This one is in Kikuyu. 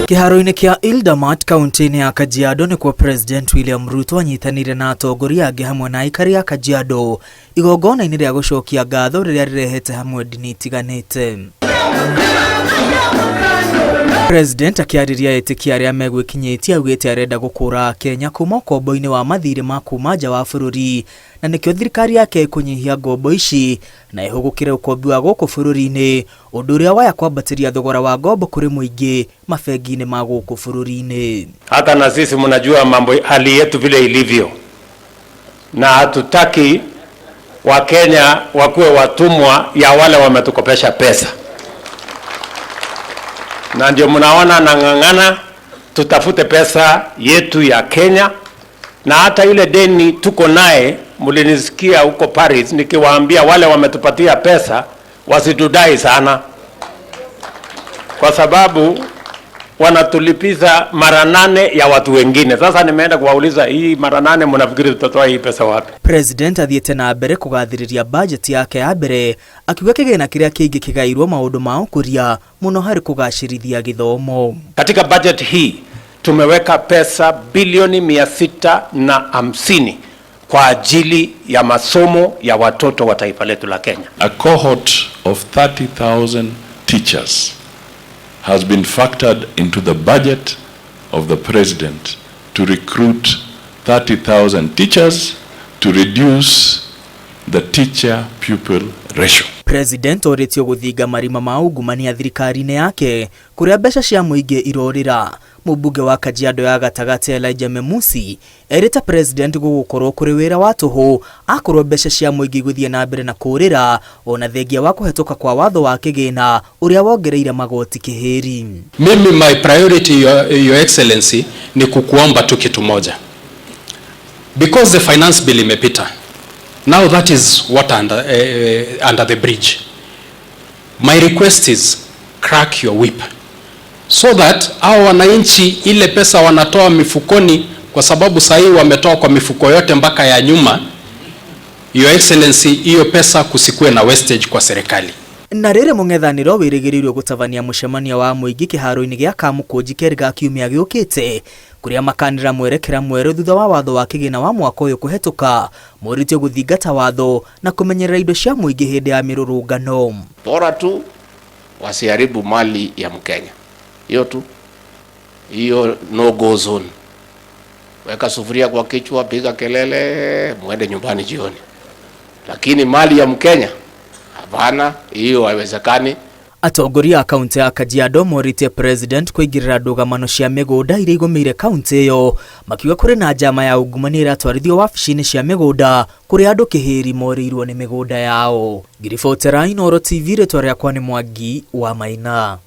Kĩharo-inĩ kĩa Ildamat kaunti-inĩ ya Kajiado nĩkuo President William Ruto anyitanĩire na atongoria angĩ hamwe na aikari a Kajiado igongona-inĩ rĩa gũcokia ngatho rĩrĩa rĩrehete hamwe ndini itiganĩte. President akĩarĩria etĩkia arĩa megwĩkinyĩtie augĩte arenda gũkũra Kenya kuma ũkombo-inĩ wa mathirĩ ma kuma nja wa bũrũri na nĩkĩo thirikari yake ĩkũnyihia ngombo ici na ĩhũgũkĩre ũkombi wa gũkũ bũrũri-inĩ ũndũ ũrĩa waya kwambatĩria thogora wa ngombo kũrĩ mũingĩ mabengi-inĩ ma gũkũ bũrũri-inĩ. Hata na sisi mnajua mambo hali yetu vile ilivyo, na hatutaki Wakenya wakuwe watumwa ya wale wametukopesha pesa, na ndio mnaona nang'ang'ana tutafute pesa yetu ya Kenya, na hata ile deni tuko naye, mlinisikia huko Paris nikiwaambia wale wametupatia pesa wasitudai sana, kwa sababu wanatulipiza mara nane ya watu wengine. Sasa nimeenda kuwauliza hii mara nane, mnafikiri tutatoa hii pesa wapi? President athiĩte na mbere kũgathĩrĩria bajeti yake ya mbere akiuga kĩgĩna kĩrĩa kĩingĩ kĩgairwo maũndũ ma ũkũria mũno harĩ kũgacĩrithia gĩthomo. Katika budget hii tumeweka pesa bilioni 650 kwa ajili ya masomo ya watoto wa taifa letu la Kenya. A cohort of 30,000 teachers has been factored into the budget of the president to recruit 30,000 teachers to reduce the teacher-pupil ratio. President orĩtio gũthinga marima ma ungumania thirikari-inĩ yake kũrĩa mbeca cia mũingĩ irorĩra. Mũmbunge wa Kajiado ya gatagatĩ Elijah Memusi erĩte president gũgũkorwo kũrĩ wĩra wa tũhũ akorwo mbeca cia mũingĩ igũthiĩ na mbere na kũrĩra ona thengia wa kũhetũka kwa watho wa kĩgĩna ũrĩa wongereire magoti kĩhĩri. Mimi my priority your Excellency ni kukuomba tu kitu moja. Because the finance bill imepita. Now that is what under the bridge. My request is crack your whip so that hao wananchi ile pesa wanatoa mifukoni, kwa sababu sahii wametoa kwa mifuko yote mpaka ya nyuma. Your Excellency, hiyo pesa kusikue na wastage kwa serikali. Na rĩrĩ mũng'ethanĩro wĩrĩgĩrĩirwo gũtabania mũcemanio wa mũingĩ kĩharo-inĩ gĩa Kamũkũnji kerĩ ga kiumia gĩũkĩte kũrĩa makanĩra mwerekera mwerũ thutha wa watho wa kĩgĩna wa mwaka ũyũ kũhetũka morĩtio gũthingata watho na kũmenyerera indo cia mũingĩ hĩndĩ ya mĩrũrũngano. Bora tu wasiharibu mali ya Mkenya, hiyo tu, hiyo no go zone. Weka sufuria kwa kichwa, piga kelele, muende nyumbani jioni, lakini mali ya Mkenya hapana, hiyo haiwezekani. Atongoria a kaunti ya Kajiado morĩtie president kũingĩrĩra ndũgamano cia mĩgũnda iria igũmĩire kaunti ĩyo makiuga kũrĩ na njama ya ungumania ĩratwarithio wabici-inĩ cia mĩgũnda kũrĩa andũ kĩhĩri morĩirwo nĩ mĩgũnda yao. Ngiribotera Inooro TV, rĩtwa rĩakwa nĩ Mwangi wa Maina.